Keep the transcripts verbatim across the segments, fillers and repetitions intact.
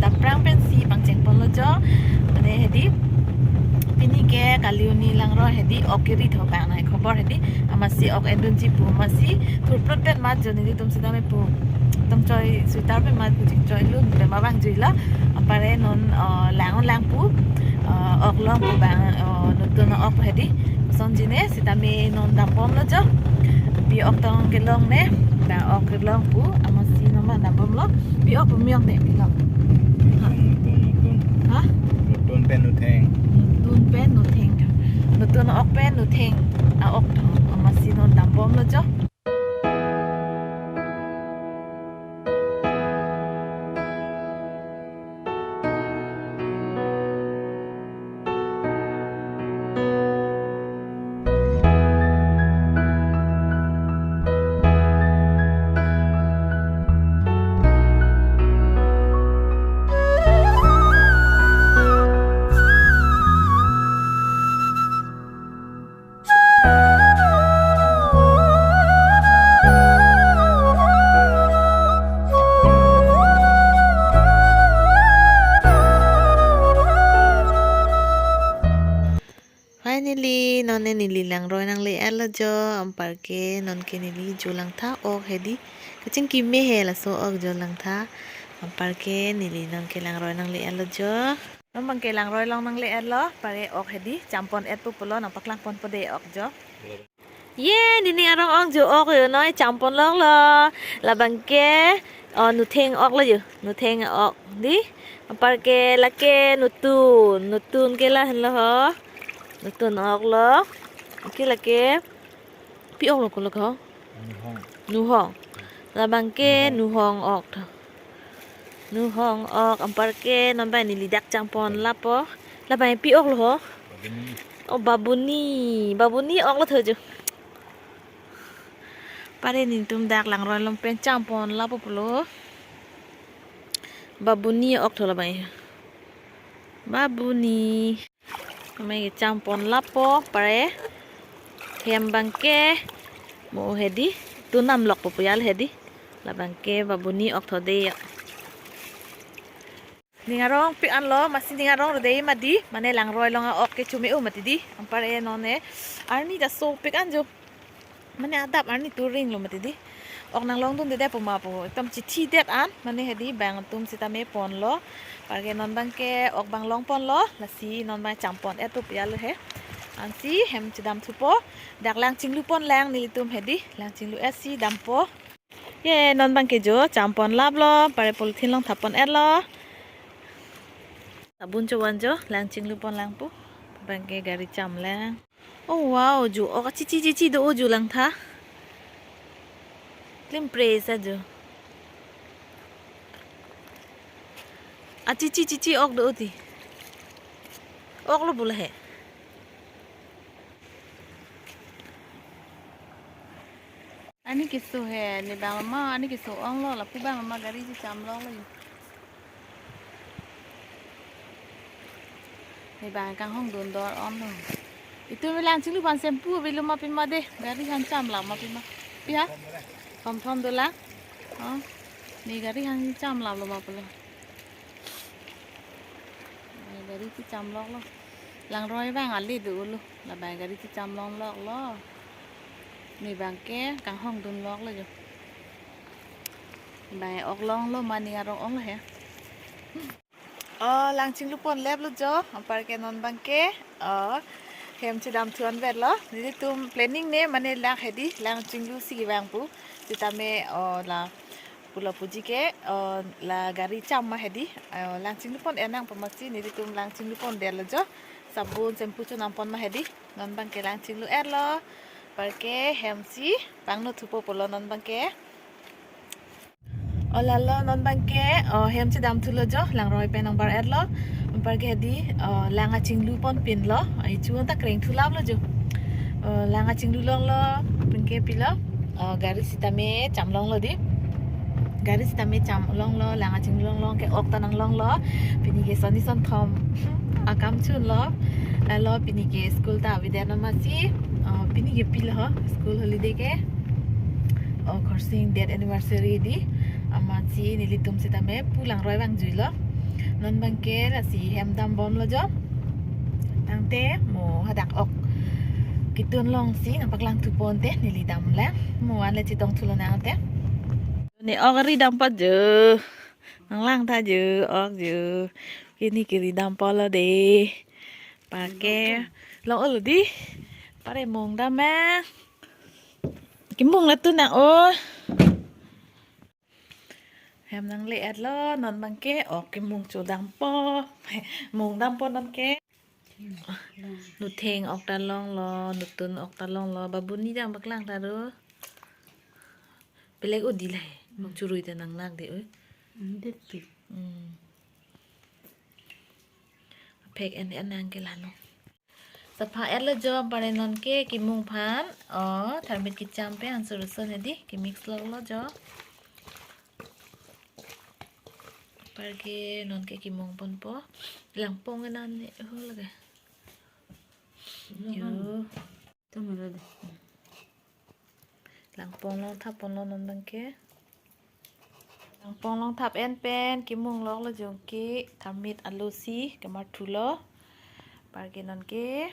Aphrang pensi pangcheng ponlo jo. Mane hedi, pini ke kali arni langroi hedi, ok keri tho bang nai khobor hedi. Amatsi ok endunji pu amatsi thurprut pen mat jo, nelitum sitame pu tongchoi sweater pen mat pu chingchoi lun pen ma bang juilo. Apare non, uh, lang lang pu, uh, ok long pu bang, uh, nutun ok hedi. Sonjine sitame non dambomlo jo. Pi ok tong kelong ne, bang ok kelong pu amatsi non ma dambomlo. Pi ok pu miong de, pi long. Nutun, nutun, nutun. Ha? Nutun pen nutheng. Nutun pen nutheng. Nutun ok pen nutheng. A-ok tho. Amatsi non dambomlo jo. Finally, nonne neli langroi nangle-etlo jo, anparke nonke neli jo langtha ok hedi. Kachingki me he laso ok jo langtha. Anparke neli nonke langroi nangle-etlo jo. Non bangke langroi long nangle-etlo, pare ok hedi, champon-et pu pulo, nangpaklang ponpo de ok jo. Ye, neli arong ong jo ok jo noi, champon longlo. Labangke, oh, nutheng oklo jo, nutheng ok di. Anparke lake nutun, nutun ke lahenlo ho. Nutun oklo. Ke lake, pi oklo ko lake ho? Nuhong. Nuhong. Labangke nuhong ok tho. Nuhong ok, anparke non bang neli dak champon lapo. Labang pi oklo ho? Babuni. Oh, babuni. Babuni oklo tho jo. Pare nelitum dak langroi along pen champon lapo pulo. Babuni ok tho labang. Babuni. Kami champon lapo pare. Hem bangke mo hedi. Tunam lok po puyal hedi. Labangke babuni ok tho de ya. Ning arong pik anlo, amatsi ning arong rode mati di. Mane langroi along a-ok ke chume-u mati di. Anpar e nonne arni ta sopik an jo. Mane adap arni turing lo mati di. Ok nanglong dunde de pu ma pu. Ekdom chithi det an. Mane hedi bang atum sitame ponlo. Anparke non bangke ok bang long ponlo. Lasi non bang champon-et pu puyal he. Ansi hem chedam thupo. Dak lang chinglu pon lang nelitum hedi. Lang chinglu-et si dampo. Ye, non bangke jo champon laplo. Anpar e polythene along thap pon-etlo. Sabun chovan jo, lang chinglu pon lang pu. Bangke gari cham lang. Oh wow, jo ok achichi chichi do-o jo langtha. Klim presa jo. Achichi chichi ok do-o ti. Oklo bula he. Ani keso he, ne bang ma, ani keso onglo, lapu bang ma gari checham longlo. Ne bang kanghong dun dor-onlo. Itum lang chinglu pon sempu avelo ma pima de, gari han cham lak ma pima. Pi ha? Thom thom dolang. Oh. Ne gari han cham laklo ma pulo. Ai, gari checham loklo. Langroi bang ale do-olo. Labang gari checham long loklo. Ne bangke kanghong dun loklo jo. Bang ok longlo, mane arong onglo he. Oh, lang chinglu pon leplo jo. Anparke non bangke, oh, hem chedam thu-an vetlo. Nelitum planning ne mane lang hedi, lang chinglu si kevang pu. Sitame, oh, la pulo puji ke, oh, la gari cham ma hedi, oh, lang chinglu pon-et nang pu amatsi nelitum lang chinglu pon detlo jo. Sabun, sempu chonam pon ma hedi. Non bangke lang chinglu-etlo. Anparke hem si pangno thupo pulo non bangke. Oh, lalo non bangke, oh, hem chedam thulo jo, langroi pen nangbar-etlo. Anparke hedi, oh, lang achinglu pon pinlo. Ai chu anta kreng thu laplo jo. Oh, lang achinglu longlo, bangke pilo. Oh, gari sitame cham longlo di. Gari sitame cham longlo, lang achinglu long long ke ok ta nang longlo. Pini ke soni son thom akam chunlo. Lalo pini ke school ta avedet amatsi. Oh, pini ke pilo ho, school holiday ke. Oh, Khorsing death anniversary di. Amatsi nelitum sitame pu langroi vangjuilo. Non bangke lasi hem dambomlo jo. Tangte mo hadak ok kitun longsi nangpaklang thuponte neli damle. Mo anle chetong thulo nangte. Ne ok ri dampo jo. Nanglang tha jo, ok jo. Kini kiri dampo lo de. Pake long olo di. Pare mung dam ma. Kimung la tu nang o. Hem nangle-etlo non bangke. Ok, kimung cho dampo. Mung dampo nonke. Nutheng ok ta longlo, nutun ok ta longlo. Babu ni jang paklang ta ro. Pelek odi le. Mung churui ta nangnak de oi. Dek tu. Hmm. Phek en en nang ke lano. Sapha etlo jo, pare nonke kimung aphan o tharmit kecham pen ansur ason hedi kemix loklo jo. Parke nonke kimung ponpo. Langpong enan ne ho lage. Yo. Tumelo de. Langpong longthap ponlo non bangke. Langpong longthap en pen kimung loklo jongke tharmit alosi kemar thulo. Parke nonke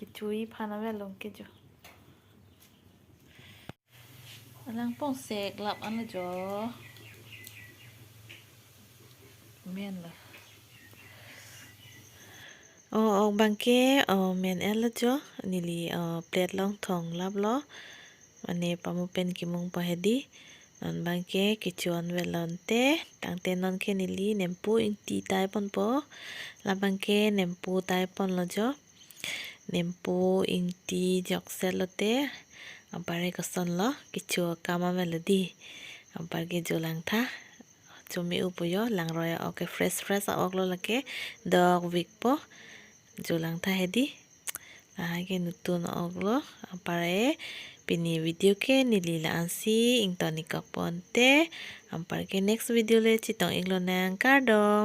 kechui aphan ave longke jo. Langpong sek lap anlo jo. Men lo. O, ok bangke, o, men etlo jo, neli, o, plate along thong laplo, mane pamu pen kimungpo hedi, non bangke kecho-an velonte, tangte nonke neli nempu ingti tai ponpo, la bangke nempu tai ponlo jo, nempu ingti jokset lote, anparke kosonlo, kecho akam avelo di, anparke jolang tha. Chome-o pu jo, langroi a-ok ke fresh fresh a-ok lo lake, dok vik po, jolang tha hedi. Lahai ke nutun ok lo, anparke pini video ke neli la-ansi ington ik-ok ponte, anparke next video le chetong iklo nang, kardom.